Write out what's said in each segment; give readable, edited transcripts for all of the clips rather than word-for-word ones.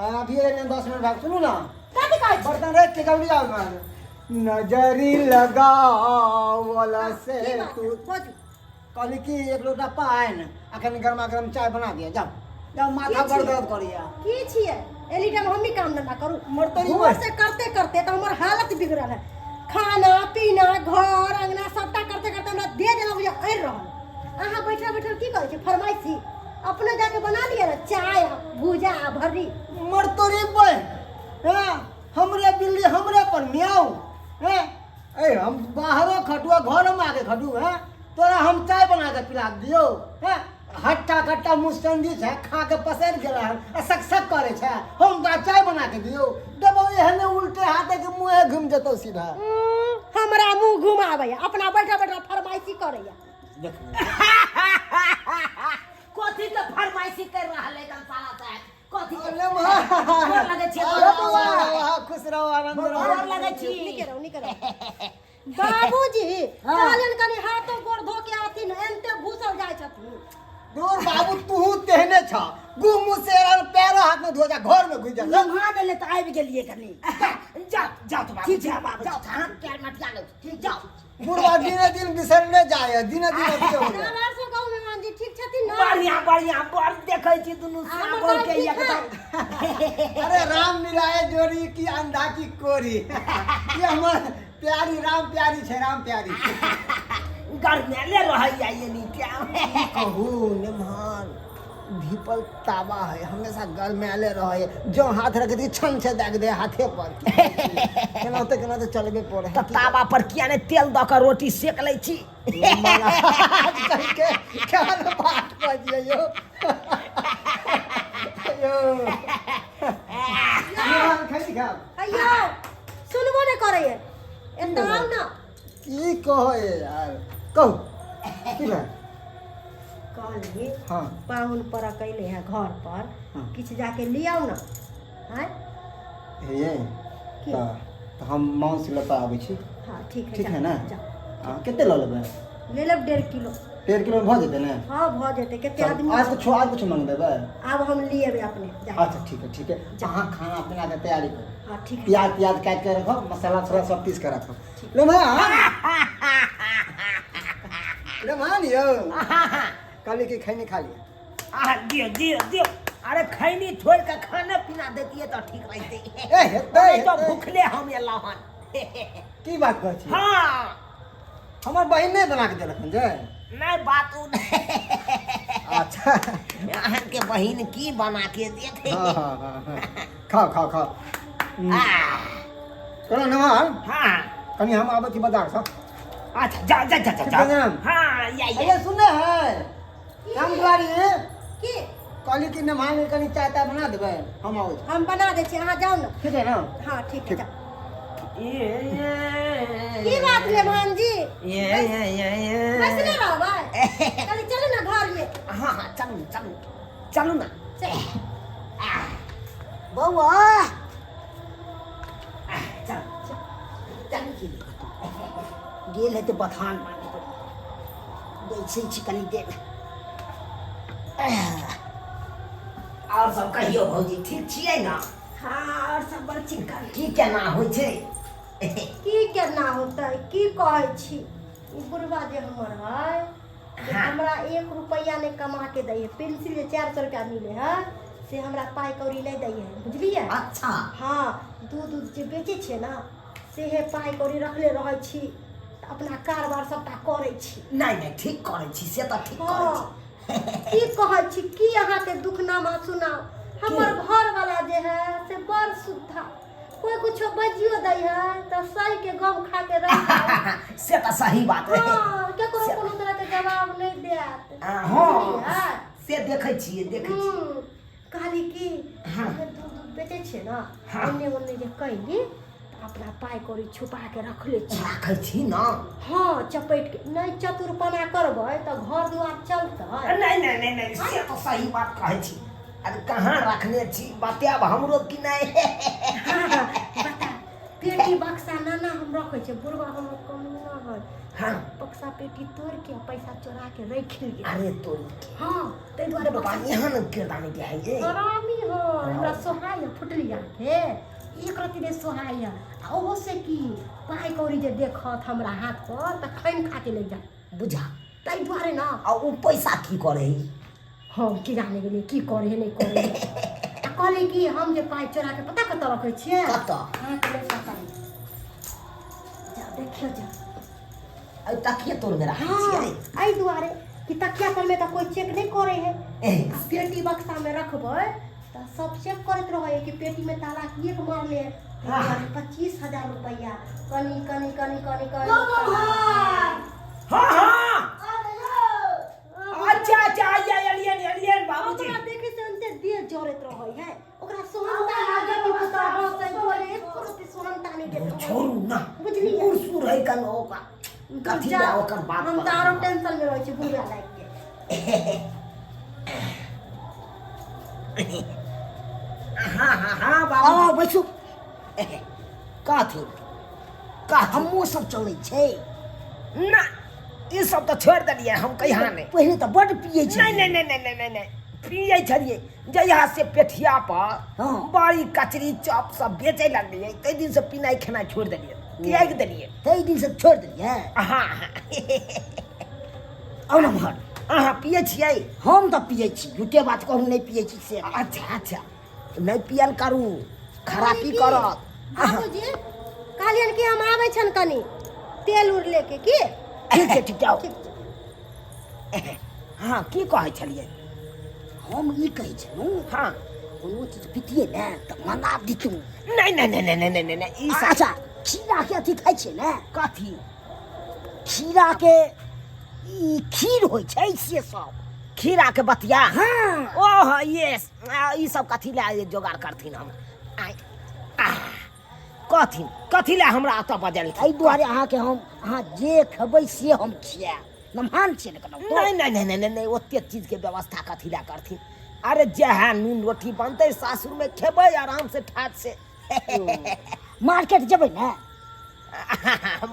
आ अभी एलै 10 मिनट भाग, सुनू ना। कथी कहै छी? बर्तन राखि के जल्दी आउ ना। नजरी लगावला से की बात तू है? बाजू। कहली कि एक लोटा पानि आ कनि गरमा गरम चाय बना दिया, जाओ जाओ, माथा की बड़ छियै? दर्द करैया। की छियै, एनी टाइम हमही काम धंधा करू? मरतरी। भोर से करते करते तऽ हमर हालत बिगड़ल है। खाना पीना, घर अंगना सबटा करते करते हमरा देह जेना बुझा अड़ि रहल। अहाँ बैठल बैठल की करै छी? फरमाइशी। अपने जाके बना लिअ ने चाय आ भूजा आ भर्री। मरतरी बन, हैं, हमरे बिल्ली हमरे पर म्याऊ। हैं, ए हम बाहरो खटुआ, घरोमे आके खटू। हैं, तोरा हम चाय बना के पिला दियौ? हैं, हट्टा कट्टा मुसंदी छै, खा के पसरि गेल हन आ सक सक करै छै, हम तोरा चाय बना के दियौ? देबौ एहने उल्टे हाथे के मुँहे घुमि जेतौ सीधा। हमरा मुँह घुमाबैया, अपना बैठल बैठल फरमाइशी करैया। देख। कथी के फरमाइशी कर रहल है एकदम साला साहब? कथी के? अरे माँ। गोर लगै छी। अरे बौआ, वाह, खुश रहो, आनंद रहो। गोर लगै छी। नीके रहू, नीके रहू। बाबूजी, कहलियनि कनि हाथो गोर धो के आथिन, एनते घुसल जाइ छथिन। दूर बाबू, तू तेहने छ, गु मुँह से रहल, पैरो हाथ में धो जा, घर में घुस जा। नहा देले तऽ आबि गेलियै कनि। जाओ जाओ तो बाबू, जाओ बाबू, जाओ, हाथ पैर मटिया लो, ठीक, जाओ। बुढ़वा दिने दिन बिसरने जाय, दिने दिन अथी हो जाय। आर सब कहू मेहमान जी, ठीक छथिन ने? बढ़िया बढ़िया, बड़ देखै छी दुनू हमर साबो के दाइ ठीक एकदम। अरे राम मिलाए जोड़ी की अंधा की कोरी, ये हमर प्यारी राम प्यारी छै, राम प्यारी। गरमेले रहैया ये नीचा। कहू निमहान, धीपल तावा है, हमेशा गरमायले रहे है। जो हाथ रख दी, छन से दाग दे हाथे पर। केनाते केनाते चलबे पड़े तऽ तावा पर किया ने तेल दऽ कऽ रोटी सेक लै छी? आजकल के क्या बात बजिए यो यो निमहान, खैली खाब? अय्यो, सुनबो नहि करैया, एतऽ आउ ने। की कहै यार, कहू की भेल? कहली, पाहुन परक अयलै है घर पर। किछु जाके लियाउ ने, आँय। हे। की? तऽ हम मांस लऽ कऽ आबै छी। हँ, ठीक है। ठीक है जाउ, ने? जाउ। हँ, कते लऽ लेबै? ले लेब 1.5 किलो। 1.5 किलो भऽ जेतै ने? हँ, भऽ जेतै। कते चल, आदमी? आज कुछो, आज कुछो मंगबेबै? आब हम लिए अपने, जाउ। अच्छा, ठीक है, ठीक है। अहाँ खाना पीना के तैयारी करू। हँ, ठीक है। प्याज प्याज काटि के रखब, मसाला तसाला सब पीस के रखब। लेमान, लेमान यौ, कहली कि खैनी खा लिअ। आ दियो दियो दियो। अरे खैनी छोड़ के खाना पीना देतिए तऽ ठीक रहते। ए हेतै। नहीं तो हेतै। भूखले हम एलहुँ हन। की बात कहै छी? हाँ। हमर बहिन नहि बना के देलक हन जे? नहीं, बात उ नहीं। अच्छा। अहाँके बहिन की बना के देत? हाँ, खाओ खाओ खाओ। आ, चलो नवाल। हाँ। कनि हम आबै छी बाजारसँ। अच्छा, जा जा जा जा। ठीक जा। है ना? हाँ, या या। अरे सुनने है राम दुआरी। की? कहली कि नमहान के कनि चाय ताय बना देबै, हम आबै छी। हम बना दै छी, अहाँ जाउ ने। ठीक है ना? हँ, ठीक है। ठीक। जाउ। ये ये। की बात मेहमान जी? ये ये ये ये। बैसले रहबै? कनि चलू ने घरमे। हाँ हाँ, चलू चलू चलू ना। चलू। बौआ, चल चल। की गेल हेतै बथान, बैसै छी कनि देर। आओर सब कहियौ भौजी, ठीक छियै ने? हँ, आओर सब बड़ चिक्कन। की केना होइ छै? की केना होतै, की कहै छी, ई बुढ़वा जे हमर है जे हमरा 1 रुपैआ नहि कमा के दै है। पेंसिल जे 400 रुपैआ मिले है, से हमरा पाइ कौड़ी नहि दै है, बुझलियै? अच्छा। हँ, दूध उध जे बेचै छियै ने, सेहे पाइ कौड़ी रखले रहै छी, तऽ अपना कारबार सबटा करै छी। नहि नहि, ठीक करै छी, से तऽ ठीक करै छी। की कहै छी, की अहाँके दुख नामा सुनाउ। हमर घरवाला जे है से बड़ शुद्धा, कोई कुछो बजियो दै है तऽ सही के गम खा के रह जाए। से तऽ सही बात है। हँ, केकरो कोनो तरह के जवाब नहि देत। हँ। बुझलियै? से देखै छियै, देखै छियै। कहली कि जे दूध उध बेचै छियै ने, ओन्ने ओन्ने जे कैली तऽ अपना पाइ कौड़ी छुपा के रखले छी। राखै छी ने? हँ, चपेट के। नहि चतुरपना करबै तऽ घर दुआर चलतै? नहि नहि नहि नहि, से तऽ सही बात कहै छी। अरे कहाँ रखने छी, बतायब हमरो कि नहि? हाँ, बता। पेटी बक्सा नाना हम रखै छियै। बुढ़वा हमर कमीना है। बक्सा पेटी तोड़ के पैसा चोरा के रखि लियै। अरे तोरी। हँ, ताहि दुआरे बाबा बक्सा एहन किरदानी के है ये। हरामी हो हमरा सोहाय फुटली आँखे एक रत्ती नहि सोहाय आ ओहो से की पाइ कौड़ी जे देखत हमरा हाथ पर तऽ खैन खा के ले जा बुझा ताहि दुआरे ना आ ओ पैसा की करे है हम की जाने गेलियै की करे है नहि करे है आ कहली कि हम जे पाइ चोरा के पता कतऽ रखै छियै कतऽ? अहाँके नहि पता अइ। जाउ देखियौ जाउ एहि तकिए तोर मे राखै हाँ छियै एहि दुआरे कि तकिया पर में तऽ कोइ चेक नहि करे है ए, आ पेटी बक्सा में रखबै तऽ सब चेक करैत रहै है कि पेटी में ताला किएक मारले है 25,000 रुपैआ कनी कनी कनी कनी कनी हाँ हाँ अच्छा अच्छा आइए एलियन एलियन बाबूजी ओकरा देखे से उनते देह जरैत रहै है ओकरा सोहनता ना बेटी पुतोह हंसै बोले एको रत्ती सोहनता नहि देत रहै। छोड़ू ना बुझलियै बूढ़ सूढ़ है कन ओका कथी जा, ला ओकर बाप हम तऽ आरो टेंशन में रहै छी बुढ़िया लागि के हाँ हाँ हाँ बाबू आओ बैसू कथी कथी हमहूँ सब चलै छै ना ई सब तऽ छोड़ि देलियै हम कहिया नहि पहिले तऽ बड्ड पियै छै नहि नहि नहि नहि नहि नहि नहि पियै छलियै जहिया से पेठिया पर हँ। बड़ी कचरी चॉप सब बेचै लगलियै ताहि दिन से पिनाइ खेनाइ छोड़ि देलियै त्यागि देलियै ताहि दिन से छोड़ि देलियै हाँ आउ ने एम्हर अहाँ पियै छियै हम तऽ पियै छी झूठे बात कहू नहि पियै छी से अच्छा अच्छा नहि पियल करू खरापी करत बाबूजी कहलियनि कि हम आबै छनि कनि तेल उर लेके की ठीक छै ठीक जाउ ठीक छै हँ की कहै छलियै हम ई कहै छलहुँ हँ कोनो चीज पितियै ने तऽ मना दितहुँ नहि नहि नहि नहि नहि नहि नहि ई सब अच्छा खीराके अथी खाइ छियै ने कथी खीराके ई खीर होइ छै से सब खीराके बतिया हँ ओह ये ई सब कथी लए जोगाड़ करथिन हम आइ आह, कहथिन कथी लए हमरा एतऽ बजलखिन एहि दुआरे अहाँके हम अहाँ जे खेबै से हम खियाएब नमहान छियै ने कतौ नहि नहि नहि नहि नहि नहि ओते चीजके व्यवस्था कथी लए करथिन अरे जएह नून रोटी बनतै सासुरमे खेबै आराम से ठाठ से मार्केट जेबै ने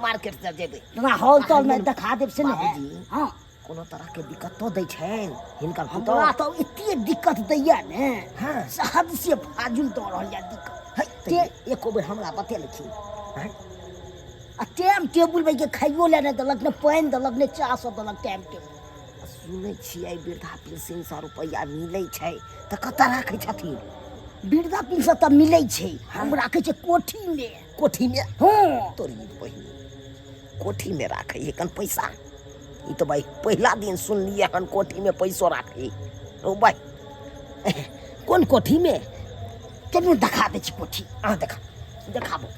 मार्केट से जेबै तोरा हॉल तॉल मे देखा देब से ने बाबूजी। हँ कोनो तरहके दिक्कतो दै छनि हिनकर पुतोह हमरा तऽ एते दिक्कत दैया ने हँ। से हद से फाजुल दऽ रहल यऽ दिक्कत है तऽ एको बेर हमरा बतेलखिन आँय? आ टाइम टेबुल में के खाइयो लए नहि देलक ने पानि देलक ने चाह सब देलक टाइम टेबुल सुनै छियै वृद्धा पेंशन सए रुपैआ मिलै छै तऽ कतऽ राखै छथिन वृद्धा पेंशन तऽ मिलै छै हम राखै छै कोठीमे कोठीमे हँ तोरी बहिन कोठीमे राखै है कन पैसा ई तऽ भाइ पहिला दिन सुनलियै हन कोठीमे पैसो राखै ओ भाइ कोन कोठीमे चलू देखा दै छी कोठी अहाँ देखा देखाबू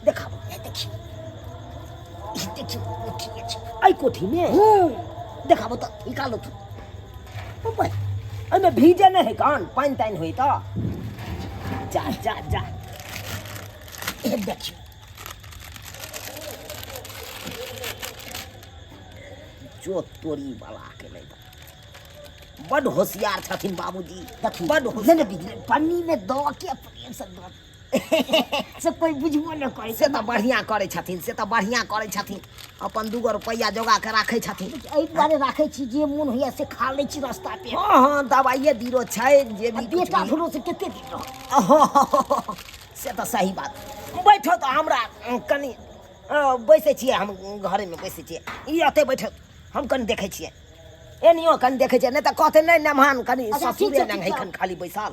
देखाबू ए देखियौ ई देखियौ कोठी अछि एहि कोठीमे हँ देखाबू तऽ निकालू तू ओ भाइ एहिमे भीजे नहि है कान पानि तानि होइ तऽ जा जा जा ए देखियौ जो तोरी वाला के नहि तऽ बड होशियार छथिन बाबूजी देखियौ बड नहि होशियार ने बिजली पन्नी मे दऽ के प्रेम से दऽ से कोइ बुझबो नहि करै से तऽ बढ़िआँ करै छथिन से तऽ बढ़िआँ करै छथिन अपन दूगो रुपैआ जोगा के राखै छथिन एहि दुआरे राखै छी जे मोन होइया से खा लै छी रास्ता पे हँ हँ दबाइए बीरो छै जे आ भी कुछ बेटा भी। भरोसे कते दिन रहत से तऽ सही बात बैठो तऽ हमरा कनि बैसै छियै हम घरेमे बैसै छियै ई एतै बैठो हम कनि देखै छियै एनियो कनि देखै छियै नहि तऽ कहतै नहि नमहान कनि अच्छा, ठीक ससुरे छै, लग ठीक छै। एखन खाली बैसल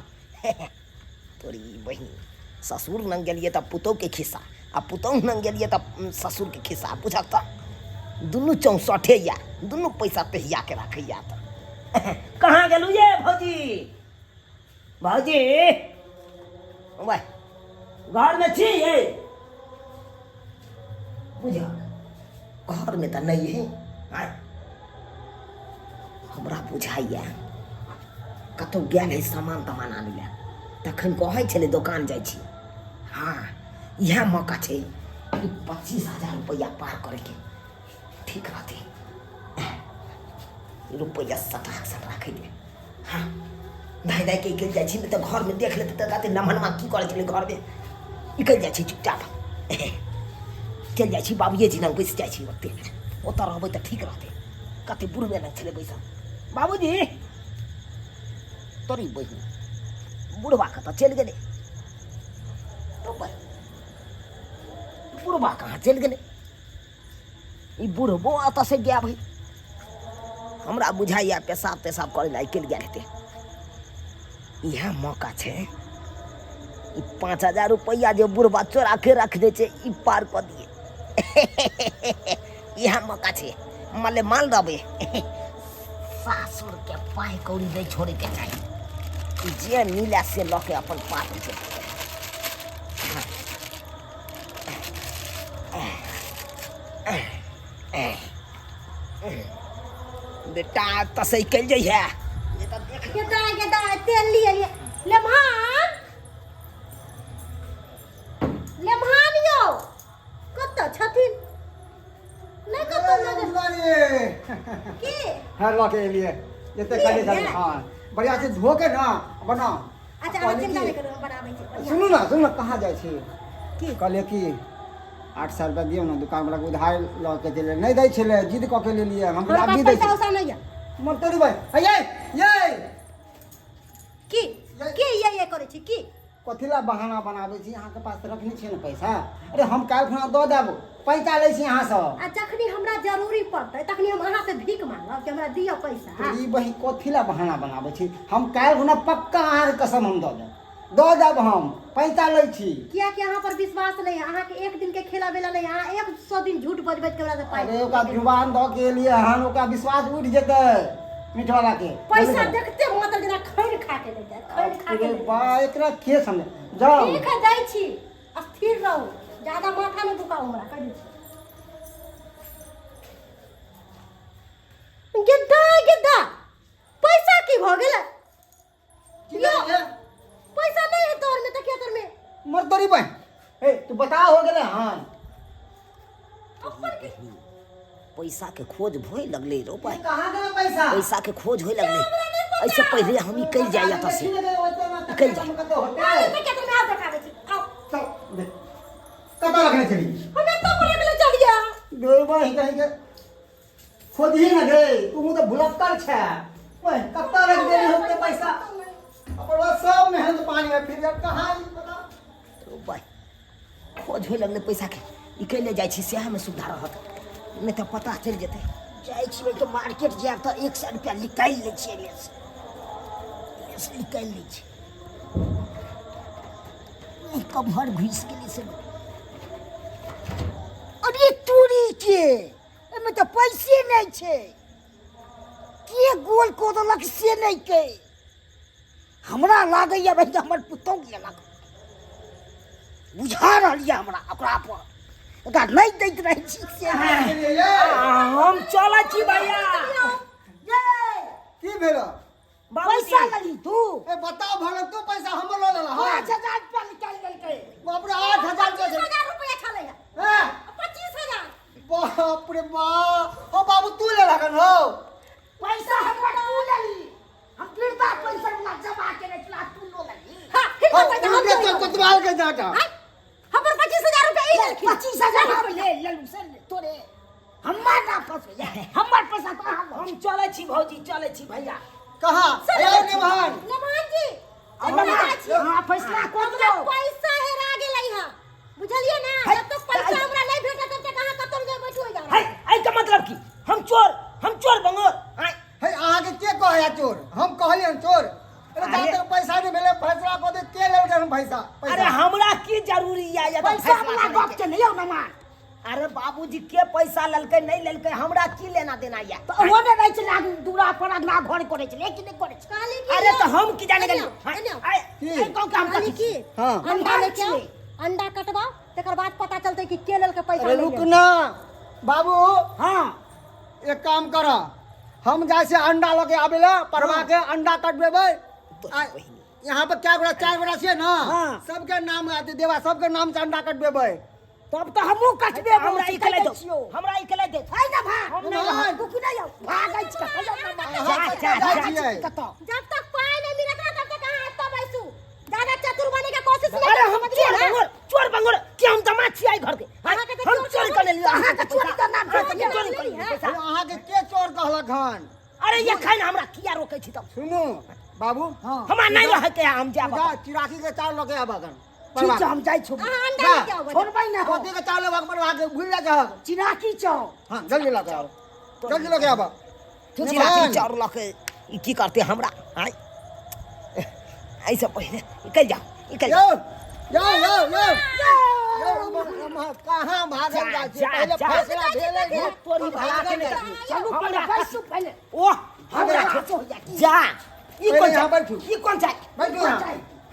तोरी बहिन ससुर लग गेलियै तऽ पुतोहके खिस्सा आ पुतोहु लग गेलियै तऽ ससुरके खिस्सा बुझक तऽ दुनू चौंसठे यऽ दुनू पैसा पेहियाके राखैया तऽ कहाँ गेलहुँ ये भौजी भौजी वाह घरमे छी ये बुझल घरमे तऽ नहि है आँय हमरा बुझाइए कतहु गेल है सामान तामान आनै लए तखन कहै छलै दोकान जाइ छी हँ इएह मौका छै ई 25,000 रुपैआ पार करैके ठीक रहतै रुपैआ सटाक सट राखै ले हँ धाइ धाइ के निकलि जाइ छी नहि तऽ घरमे देख लेतै तऽ कहतै नमहनमा की करै छलै घरमे निकलि जाइ छी चुपचाप चलि जाइ छी बाबुए जी लग बैसि जाइ छी ओते ओतऽ रहबै तऽ ठीक रहतै कते बुढ़बे लग छलै बैसल बाबूजी तोरी बहिन बुढ़वा कतऽ चलि गेलै बुढ़वा कहाँ चलि गेलै ई बुढ़बो एतऽ से गायब है हमरा बुझाइया पेशाब तेशाब करै लए निकलि गेल हेतै इएह मौका छै ई 5000 रुपैआ जे बुढ़बा चोरा के रखने छै ई पार कऽ दिए इएह मौका छै माले माल रहबै सासुरके पाइ कौड़ी नहि छोड़ैके चाही जे मिले से लऽ के अपन पार होइ छै बेटा तसै कल जइहे गेदा गेदा तेल लिए लिए लेमहान लेमहान यौ कतऽ छथिन नहि कतऽ नजर की हाँ लऽ के एलियै जते कहलियै लिअ। हाँ बढ़िया से धो के ना बनाओ अच्छा अहाँ चिंता नहि करू हम बनाबै छी बढ़िआँ। सुनू ना सुनू ना कहाँ जाइ छी की कहलियै कि 800 रुपया दियौ ने दुकान वाला के उधार लऽ के चले नहि दै छलै जिद कऽ के लेलियै हम हमरा अभी पास दै पैसा छी उसा नहि यऽ मर तोरी भाई हे ये ये की की ये ये करै छी की कथी ला बहाना बनाबै छी अहाँके पास तऽ रखने छियै ने पैसा अरे हम काल्हि खुना दऽ देब पैसा लै छी अहाँसँ आ जखनी हमरा जरूरी पड़तै तखनी हम अहाँ से भीख मांगब कि हमरा दिअ पैसा ई बही कथी ला बहाना बनाबै छी हम काल्हि खुना पक्का अहाँके कसम हम दऽ देब दऽ देब हम पैसा लै छी कियाकि अहाँ पर विश्वास नहीं है अहाँ के एक दिन के खेला बेला नहीं अहाँ 100 दिन झूठ बज बज के हमरा से पाई अरे ओकरा जुबान दऽ के एलियै हन ओकरा विश्वास उठि जेतै मीटवाला के पैसा देखते मतलब जेना खैर खा के ले जाए खैर खा के अरे ले बा एकरा के समझ जाओ ठीक है जाइ छी स्थिर रहू ज्यादा माथा नहीं दुखाऊ हमरा कह दै छी गिद्दा गिद्दा पैसा की भऽ गेलै की भेलै? पैसा नहीं है तोर में तकिया तोर में मर तोरी बहन ए तू बता हो गेलै हन अपन के पैसा के खोज भोए लगले रो भाई कहाँ गेलै पैसा पैसा के खोज होए लगले ऐसे पहले हम निकल जाइए एतऽ से निकल जाए आओ तकिया तोर में आओ देखाबै छी आओ चल देख कतऽ रखने छली हम एतऽ पर रखले चलिए गै बहिन कहीं के खोजही न गे तू तऽ भुलक्कड़ छै ओए कतऽ रख देली होते पैसा अपन बस सब मेहनत पानी में फिर गया कहाँ ई पता रो भाई खोज होए लगले पैसा के निकलि जाइ छी सएहमे सुविधा रहत नहि तऽ पता चलि जेतै जाइ छियै तऽ मार्केट जायब तऽ 100 रुपया निकालि लै छियै एन्नेसँ एन्नेसँ निकालि लै छियै कमहर घुसि गेलै से अरे तोरी के एहिमे तऽ पैसे नहि छै के गोल कऽ देलक से नहि के हमरा लागैए भाइ जे हमर पुतहु लेलक बुझा रहल यऽ हमरा ओकरा पर ओकरा नहि दैत रहै छी से हम चलै छी भैया की भेल पैसा लेली तू ए बताओ भला तू पैसा हमर लऽ लेला हां 5000 रुपया निकालि लेलकै बाप रे 8000 रुपया छै 25000 रुपया छलै हैं 25000 बाप रे बाप ओ बाबू तू लेला कन हो पैसा हमर तू लेली हम वृद्धा पेंशन वाला जमा केने छला तू लो लेली हां हिनकर पैसा हम के देबै। कोतवाल के जाटा आँय? हमर 25000 रुपया ई लेलखिन 25000 हम ले लेलू से तोरे हमर ना फंसैया हमर पैसा तो हम चलै छी भौजी चलै छी भैया कहाँ ए निभान नमन जी हमरा हमरा छी। हाँ फैसला कर हमरा दो पैसा हेरा गेलै हँ बुझलियै ना है, जब तक पैसा हमरा नहीं भेटत तब तक अहाँ कतौ जाय बैठू जा है एहि के मतलब की हम चोर बंगोर आँय हे अहाँ के के कहया चोर हम कहलियन चोर अरे अरे- जा तक पैसा नहीं भेले फैसला कऽ दे के लेलकै हम पैसा अरे हमरा की जरूरी या ये पैसा वाला गप के नहीं ना मान अरे बाबूजी के पैसा लेलकै नहीं लेलकै हमरा की लेना देना या तो ओहो ने रहै छलै आगू दूरा पर अगला घर करै छलै कि नहि करै छलै कहली कि अरे तो हम की जाने गेलियै एने आओ, एने आओ। की? एहि गाँव के हम कहली कथी कि हाँ। अंडा हम लेके आओ छियै। अंडा कटवाओ तकर बाद पता चलतै कि के लेलकै पैसा अरे नहीं रुक लेलकै। ना बाबू हाँ एक काम कर हम जाइ से अंडा लऽ के आबै लए परवा के अंडा कटबेबै आ यहाँ पर क्या गोरा चार गोरा छियै ना हाँ। सबके नाम आते देवा सबके नाम से अंडा कटबेबै तब तऽ हमहूँ कटबे हमरा ई खेलै दो हमरा ई खेलै दे है ना भाग हम नहीं रहब। रुकू नहीं आओ भागै छी कतऽ जाउ ना अहाँ जा, कतऽ जा, जाइ जा, छियै? कतऽ जब तक पाई नहीं मिलत ना तब तक अहाँ एतऽ बैसू ज्यादा चतुर बने के कोशिश नहीं अरे करू, हम समझलियै चोर ना? बंगोर चोर बंगोर के हम दमा छियै घर के अहाँके तऽ हम चोर चोरी कर लेलियै अहाँके चोरी के नाम अहाँके चोरी चोरी कर लेलियै है। पैसा। अरे अहाँके के चोर कहलक हन अरे ये खाइन हमरा किया रोकै छी तब सुनू बाबू। हाँ। हमरा नहीं रहे के हम जाब। जा चिराकी के चावल लके आबा कन। ठीक छै, हम जाइ छौ। अहाँ अंडा जा। लेके आउ। छोड़बै ना हम। कथी के चावल लेबाक परवा के भूल जा जाहक। चिराकी चाउ। हाँ जल्दी लके आबा, जल्दी लके आबा। चिराकी चाउर लके ई की करते हमरा? आय ऐसे पहिले निकल जाओ, निकल यौ जाओ। यौ यौ यौ यौ, कहाँ भागल जाइ छी? जा, पहिले जा। फैसला भेलै ने। तोरी भला के भागल जाइ छी। चलू पहिले, बैसू पहिले। ओह हमरा जा ई पहिले कोन यहाँ चाय? बैठू। ई कोन चाय? बैठू यहाँ।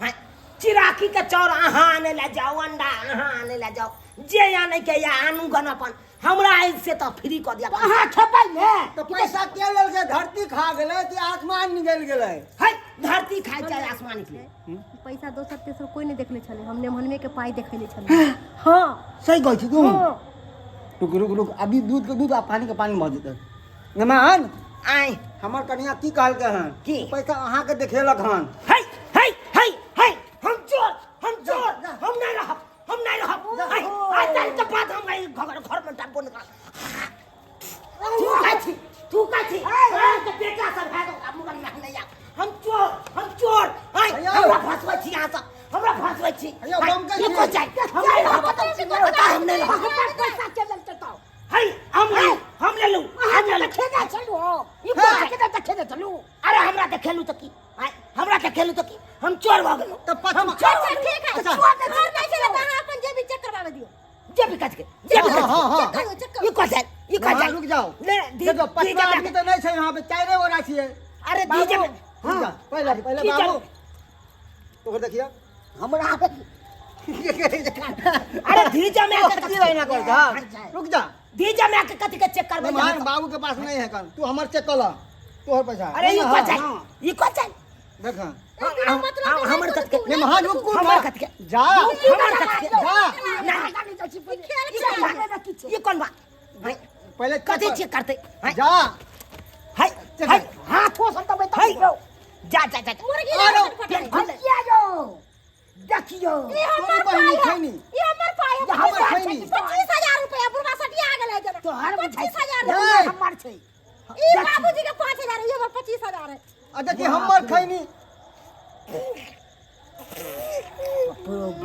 हाँ, चिराकी के चाउर अहाँ आने ला जाओ, अंडा अहाँ आने ला जाओ, जे आने के या आनू गन अपन, हमरा ऐसे तो फ्री कऽ दिया। अहाँ खेबै ने? तऽ पैसा के लेलकै? धरती खा गेलै कि आसमान निकलि गेलै? है धरती खाइ चाहे आसमान निकले। पैसा दोसर तेसर कोई नहीं देखले छलै, हम नेमहनमे के पाइ देखले छलै। हाँ। सही कहै छी तू। हाँ। रुक रुक रुक, अभी दूध के दूध आ पानी के पानी भऽ जेतै। नमान आय हमर कनिया की कहलकै हन? की? पैसा अहाँके देखेलक हन। है है है है, हम चोर, हम चोर, हम नहीं रहब, हम नहीं रहब। है आज तक के बाद हम नहीं घर घर में डब्बो निकाल। तू का छी, तू का छी, के बेटा सब है तो मुगल नहीं आ। हम चोर, हम चोर। है भैया। हमरा फंसबै छी अहाँ सब, हमरा फंसबै छी। भैया, बम के ई छी। को चाही? हम नहीं रहब, पता हम नहीं रहब। पैसा के लेलकै तऽ? है हम ले, हम ले लू, हम ले लू। खेने छलू हम। ई को अहाँ के तऽ खेने छलू। अरे हमरा के खेलू तऽ की? आय, हमरा के खेलू तऽ की? हम चोर भऽ गेलहुँ। तऽ हम चोर अच्छा भऽ गेलहुँ। ठीक है, अच्छा। चोर नहीं छलै तऽ अहाँ अपन जेबी चेक करबाबै दियौ। जेबी कच के, जेबी कच हाँ, हाँ, हाँ। चेक करू, चेक करू। ई को जाए, ई को हाँ, जाए। रुक जाओ। ले दी देखो दी पचवा जब आदमी तऽ नहि छै यहाँ पे, चारिे गोरा छियै। अरे दी बाबू, जब रुक जा, पहिले पहिले की बाबू जब तोहर देखिया हमरा अरे धी जब में की रहना कर जा, रुक जा। धी जब में के कथि के चेक करबै? मेहमान बाबू के पास नहीं है कन, तू हमर चेक कर ला तोहर पैसा। अरे ई हाँ, को जाए, ई को जाए। देख मतलब हमर कथि के मेहमान रुक, हमर कथि के जा, हमर कथि के जा। ना खेल ई कोन बा? ई कोन बा? पहिले कथि चेक करतै? जा। है चेक है कर। हाथो से दबै है तऽ जा जा जा। मुर्गी आरो, लगा पेट खोल। देखियो, देखियो। ई हमर तोरी पाइ बहिनी है। खैनी। ई हमर पाइ है। हमर खैनी। 25,000 रुपया बुढ़वा सटिया गेलै जना। तोहर बुझाइ छै। 25,000 ए। हमर छै। ई बाबूजी के 5,000, ई हमर 25,000 है। आ देखी हमर खैनी।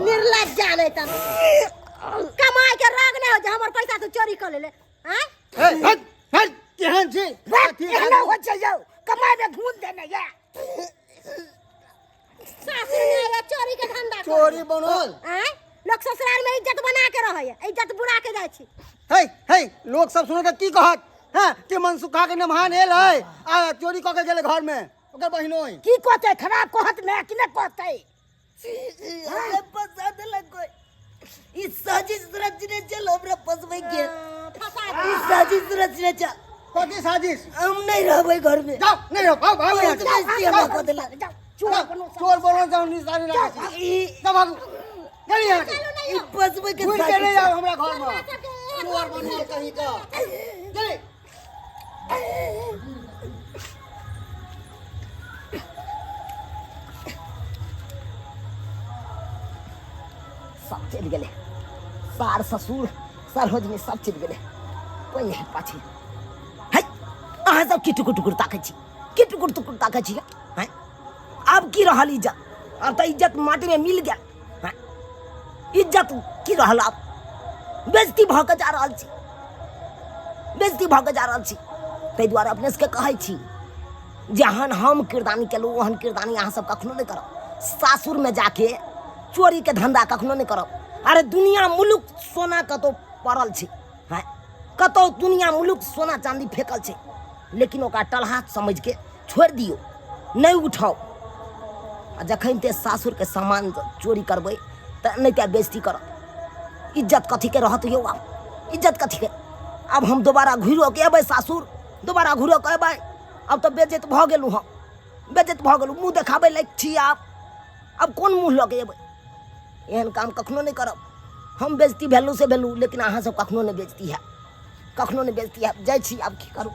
निर्लज्ज जाने तन कमाई के राग नहीं हो जे हमर पैसा तू चोरी कर लेले। हैं? ए हट हट, केहन छी? कथी एहना होइ छै यौ, कमाइ में घून देने या। सासुर में आया चोरी के धंधा करे। चोरी बनल। हैं? लोग ससुराल में इज्जत बना के रहे है, इज्जत बुरा के जाइ छी। हे हे, लोग सब सुनो तऽ की कहत? हैं कि मनसुखा के नमहान एल है आ चोरी कऽ के गेलै घर में ओकर बहिनोई। की कहतै? खराब कहत ने कि नहि कहतै? हमरा फंसा देलक कोई। ई साजिश रचने चल हमरा फंसबै के। फंसा ई साजिश रचने चल। कथी साजिश? हम नहीं रहबै घर में। जाओ, नहीं रहो, भाग, भागो यहाँ से। बहुत बेइज्जती हमरा कऽ देलक। जाओ, चोर जाओ, बनू सब। चोर बनल जाओ, निशानी लागै छी। ई जाओ, भागू। चल यहाँ से। ई फंसबै के घुरि के साजिश। नहि आउ हमरा घर में। चोर बनल कहीं का। चल। सब चलि गेलै, सार ससुर सरहोजनी सब चलि गेलै, कोइ नहि पाछे। है अहाँ सब की टुकुर टुकुर ताकै छी, की टुकुर टुकुर ताकै छी? हैं आब की रहल इज्जत? आब तऽ इज्जत माटीमे मिल गेल। हैं इज्जत की रहल? आब बेइज्जती भऽ कऽ जा रहल छी, बेइज्जती भऽ कऽ जा रहल छी। ताहि दुआरे अपने सबके कहै छी, जेहन हम किरदानी केलहुँ ओहन किरदानी अहाँ सब कखनो नहि करब। सासुरमे जाके चोरीके धंधा कखनो नहि करब। अरे दुनिया मुलुक सोना कतौ पड़ल छै, हैं कतौ दुनिया मुलुक सोना चांदी फेकल छै, लेकिन ओकरा टलहा समझिके छोड़ि दियौ, नहि उठाउ। आ जखन ते सासुरके सामान चोरी करबै तऽ नहि तऽ बेइज्जती करब। इज्जत कथीके रहत यौ? आब इज्जत कथीके? आब हम दोबारा घुरिओ के अयबै सासुर? दोबारा घुरिओ के अयबै? आब तऽ बेइज्जत भऽ गेलहुँ हम, बेइज्जत भऽ गेलहुँ, मुँह देखाबै लायक छी आब? आब कोन मुँह लऽ के अयबै? एहन काम कखनो नहि करब। हम बेइज्जती भेलहुँ से भेलहुँ, लेकिन अहाँ सब कखनो नहि बेइज्जती हैब, कखनो नहि बेइज्जती हैब। जाइ छी आब, की करू।